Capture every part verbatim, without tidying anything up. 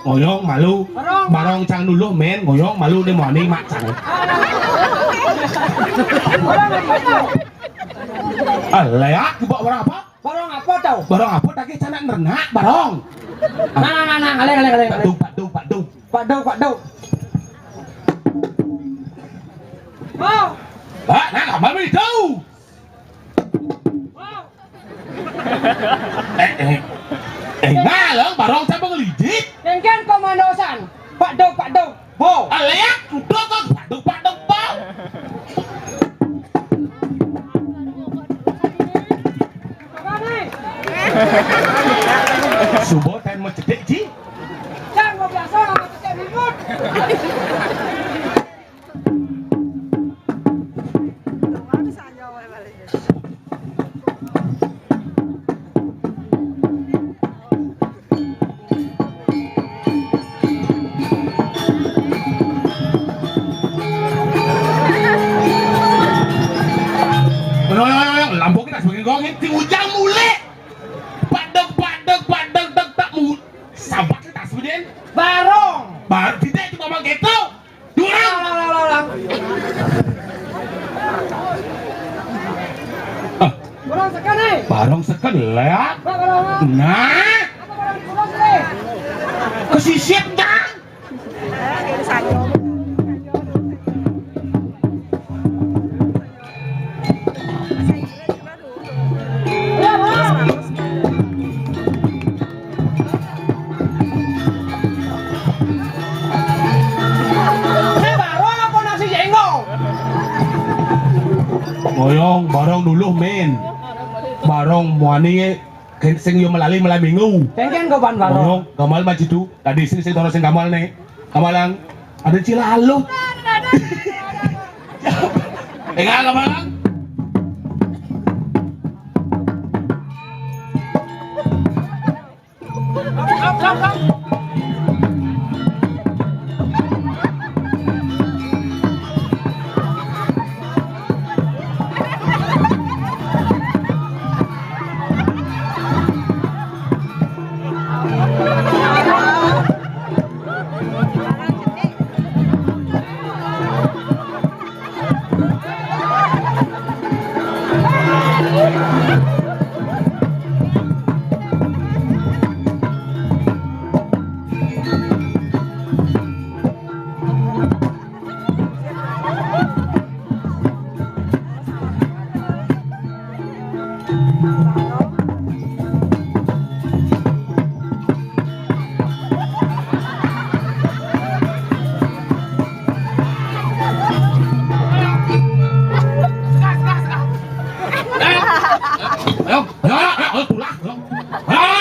Ngoyong malu. Barong. Barong cang nuluh, men, ngoyong malu né mani mak cang. Barong apa tau? Aléak, barong apa? Barong apa tau? Barong apa tagih cang nak nrenak, barong. Nah, nah, nah, nah, aléak, aléak, aléak. Pak Duk, Pak Duk, Pak Duk. Pak Duk, Pak Duk. Pak, nah, kamar itu. Eh, eh. Eh, nah, lo barong siapa ngelidit? Kéngkén komandosan. Pak Dok, Pak Dok. Bo. Aléak, udah kok, Pak Dok, Pak Dok, Pak. Subo ten mau cedek, Ji. Jangan mau biasa sama cedek ribut. Lampu kita sebagai gong, si Ujang mulai. Padek, padek, padek, dek, tak mu. Sabar kita sebenarnya. Barong. Baru kita cuma mau gitu. Durang. Ulang, ulang, ulang, ulang. Ah. Barong seken, eh. Barong seken, lah. Pak, barong, ah. Nah. Apa barong, barong, eh? Kesisip, Cang. Ini barong apa nasi jengkol? Ngoyong, barong dulu, men. Barong muani, sing yo melali malam minggu. Kéngkén kok ban barong. Ngoyong, gamal maju tu. Tadi sing, sing toro sing gamal né. Kamalang, ada cilalu. Enggak, Kamalang. Ayo, ayo, ayo, ayo, tulah, ayo. Ayo.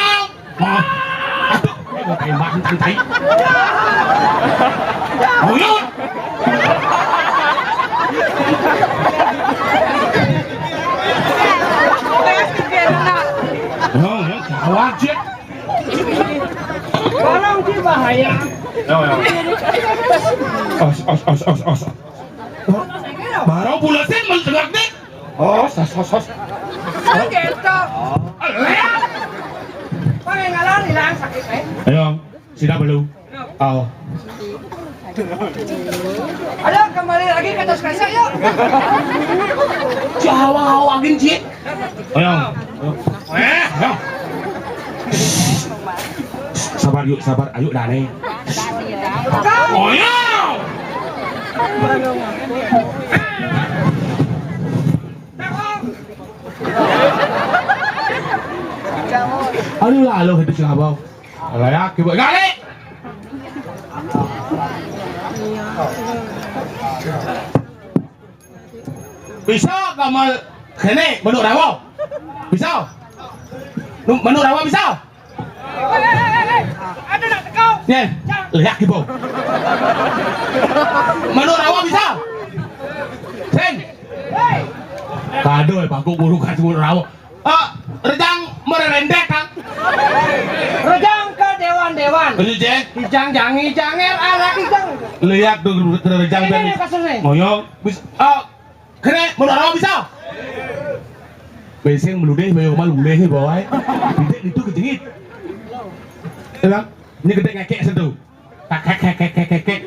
Aduh, ayo, tembakan, tai. Ayo. Ayo, ayo, gawat, Jek. Tolong, Ji, bahaya. Ayo, ayo. Os, os, os, os, os. Baru bulasin, men, tegak, nih. Oh, sos, sos, sos. Kan gitu. Aléh. Pengen ngalar hilang sakit, eh. Ayo, sida belum. Oh. Ayo, kembali lagi ke atas kresek, yuk. Jawa awagin, Ji. Ayo. Eh, ayo. Sabar yuk, sabar. Ayo, Dane. Ayo. Aduh, lalu itu si Abang. Layak, coba gali. Bisa kamal kéné menuk rawa? Bisa? Nu-, menuk rawa bisa? Nyéh, lihat gitu. Menuk rawa bisa? Sing. Kado ya, paku bulu kan semua rawa. Ah, rejang mererendek, Kang. Rejang ke dewan-dewan. Rejang. Kijang jangi janger anak kijang. Lihat tuh rejang. Ini tadi. Nih kasusnya. Ngoyong. Bis-, ah, kéné menara bisa. Beseng meludeh, bayo mal uleh bawa. Tidak itu kejengit. Ya, Bang? Ni gedé ngekek sentu. Kek, kek, kek, kek, kek, kek.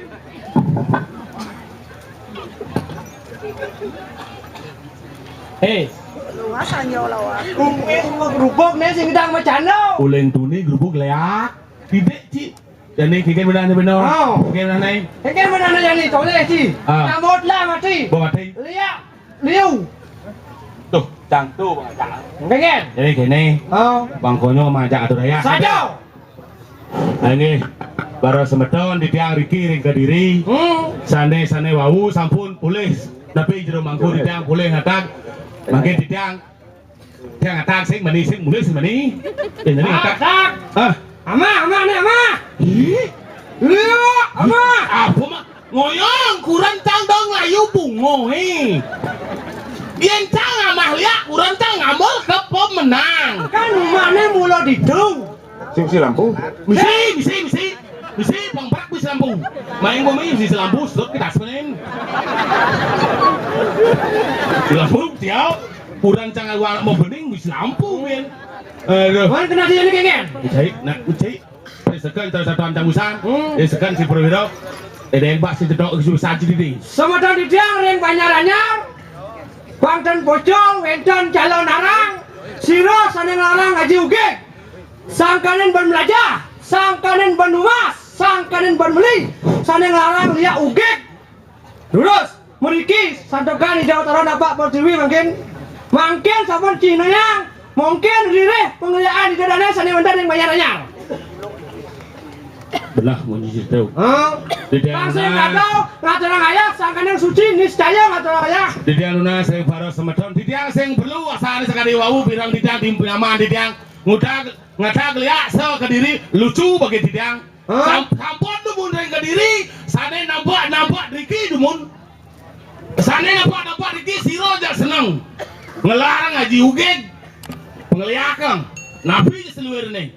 Eh, luas aja lawan. Rubuk, rubuk né sing ndang macana. Uling tuni grubug léak. Titik, Ci. Jani kéngkén benehné beneh. Oh. Kéngkén benehné. Kéngkén benehné jani, toleh, Ci. Ah. Nyamot lah mati. Bo mati. Liak, liu. Tuh, cang tuh, Bang Ajak. Kéngkén. Jani kéné. Oh. Bang Konyo sama Ajak atur aya. Saja. Inggih, para semeton titiang riki ring Kediri. Hmm. Sané-sané wau sampun polih nepi jero mangku titiang polih ngadag. Mangkin titiang, titiang ngadag sing mani sing mulih sing mani. Sing mani ngadag. Ngadag. Ah. Amah, amah né amah. Ih. Iya, amah. Apa mah? Ngoyong, kurenan cang dong layu bungo, eh. Yén cang amah liak, kurenan cang ngamul ka pemenang. Kan umahné mula ditu. Sing misi lampu. Misi, misi, misi. Misi, pengprak misi lampu. Main bumi misi lampu, sedot kita sebenin. Lampu, siap. Kurenan cang awak mau bening misi lampu, men. Aduh. Mana kena dia ni, geng? Ucai, nak ucai. Sekan cara satuan tamusan. Hmm. Eh, sekan si perwira. Eh, deng bak si tedok si saji didi. Semeton titiang ring Banjar Anyar. Bangten pocong, wénten calon arang. Sira sané nglarang ngaji ugig. Sangkaning ban melajah, sangkaning ban nuas, sangkaning ban meli. Sané nglarang liak ugig. Durus, mriki santukan Ida Batara napak pertiwi mangkin. Mangkin sampun cinayang, mungkin ririh pangliakan Ida Dané sané wénten ing Banjar Anyar. Belah munyi situ. Hah? Di Kang sing dalam kado ngaturang ayah, sangkaning suci niscaya ngaturang ayah. Titiang nunas ring para semeton, titiang sing perlu asané sakadi wau pirang titiang di nyaman titiang ngudag ngadag liak sa Kediri lucu bagi titiang. Hah? Sam-, sampun dumun ring Kediri, sané nampak-nampak driki dumun. Sané nampak-nampak driki sira ja seneng. Nglarang ngaji ugig, pangliakan. Napi saluirné?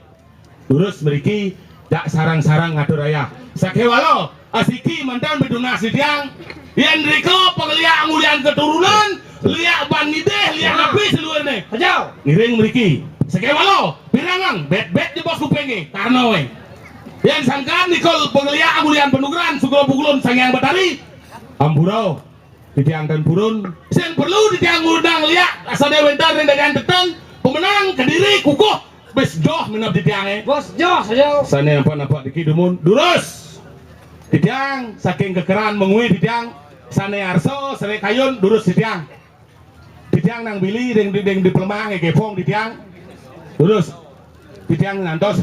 Durus mriki, dak sareng-sareng ngatur ayah. Sakéwala, asiki mantan pinunas titiang. Yén drika pangliak ngulian keturunan, liak ban ngidih, liak napi saluirné. Aja. Ngiring mriki. Sakéwala, pirangang, bet-bet jebos kupingé. Karna wé. Yén sangkan nika pangliak ngulian panugrahan, sugra pukulun Sang Hyang Batari. Ampura. Titiang tan purun, sing perlu titiang ngundang liak, asané wénten ring dagan teteng, pemenang Kediri kukuh, bis joh minab titiangé. Bos joh saja. Sané nampak-nampak driki dumun, durus. Titiang saking kekeran mengwi titiang, sané arsa, sané kayun, durus titiang. Titiang nang bili ring, ring, ring di pelemah, ngegepong titiang. Durus. Titiang ngantos.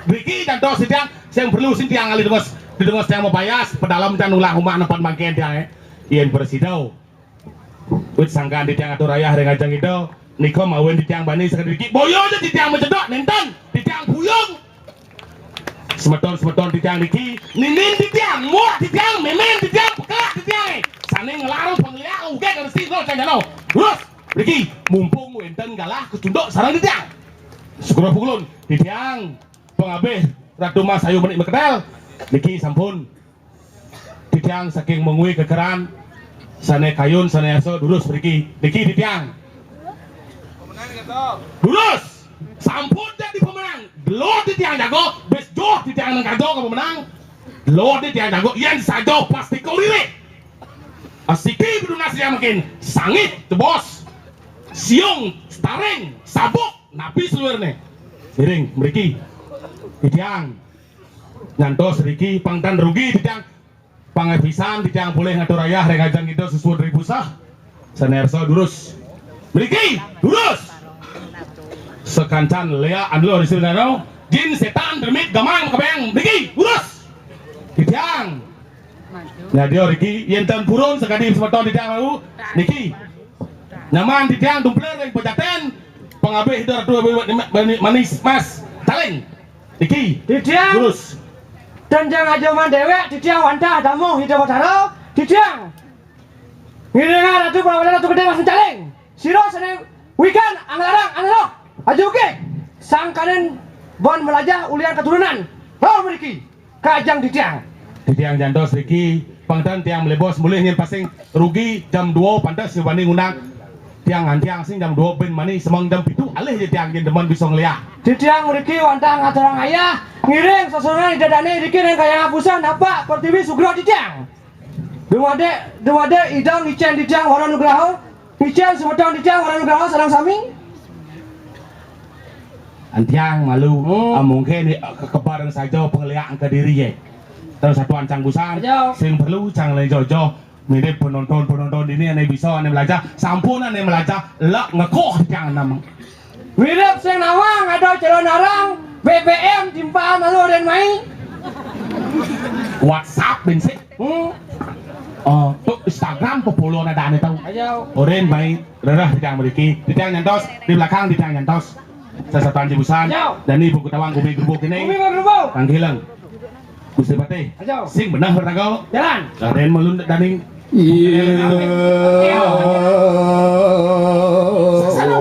Driki ngantos titiang, sing perlu sing tiang ngalih dengos, didengos tiang mapayas, pedalem tiang nulak umah nempat mangkin tiang, eh. Yén prasida. Wit sangkan titiang atur ayah ring ajeng Ida, nika mawin titiang bani sakadi driki. Boya ja titiang macedok, nénten. Titiang puyung. Semeton-semeton titiang niki, ninin titiang, muak titiang, mémén titiang, pekelak titiang, eh. Sané nglarang pangliak, ugig resi, no, cang jano. Terus, niki, mumpung wénten galah kecunduk sareng titiang. Sugra pukulun, titiang, pangabih Ratu Mas Ayu Menik Meketel, niki sampun. Titiang saking mengwi kekeran, sané kayun, sané arsa, durus mriki. Niki titiang. Durus. Sampun dadi pemenang. Delo titiang jago, bis joh titiang nang kajo ka pemenang. Delo titiang jago, yén saja pasti ko lirik. Asiki bedunas yang makin sangih, tebos. Siung, staring, sabuk, napi saluirné. Miring, mriki. Titiang. Ngantos riki pang tan rugi titiang. Pangapisan titiang polih ngatur ayah ring ajeng Ida sesuud ring puseh. Sané arsa durus. Mriki, durus. Sakancan léak anu di sini, jin sétan demit gamang makabéang. Mriki, durus. Titiang. Nyadia riki yén tan purun sakadi semeton titiang wau. Niki. Nyaman titiang dumplir ring pejatén. Pangabih Ida Ratu Manis Mas. Taling. Niki. Titiang. Durus. Tan jang ajoman déwék, titiang wantah damuh Ida Batara, titiang. Ngiringang Ratu Prabu Ratu Gedé Mas Caling. Sira sané wikan anglarang angluh. Ajuké. Sangkaning ban melajah ulian keturunan. Roh mriki. Kajang titiang. Titiang jantos riki, pang tan tiang melebos mulih nyén pasing rugi jam dua pantes nyén bani ngundang. Tiang ngantiang sing jam dua bin mani semeng jam pitu alih ja tiang yén demen bisa ngeliak. Titiang mriki wantah ngaturang ayah, Ngiring sasuhunan Ida Dané iriki ring Kahyangan Busan, napak pertiwi sugra titiang. Dumadak, dumadak Ida ngicén titiang Wara Nugraha, ngicén semeton titiang Wara Nugraha sareng sami. Antiang malu. Hmm. Ah, mungkin, ah, kekebar saja pangléak ka diri, ya. Terus satuan cang busan, aja, sing perlu cang lenjojo. Mirip penonton-penonton ini ané bisa, ané melajah, sampun ané melajah, lek ngekuh cang nama. Mirip sing nawang ada calon arang, B B M timpal malu rin mai. WhatsApp bin sih. Hmm. Oh, tuh Instagram pepuluh ada ané tahu. Aja. Orin mai, rerah titiang mriki, titiang nyantos, di belakang titiang nyantos. Sasatuan cang busan, aja, dani buku tawang gumi gerubuk ini. Gumi gerubuk. Tanggilang. Gusti Patih. Aja. Sing benah bertago. Jalan. Raden melun dani. Iya. Sasana.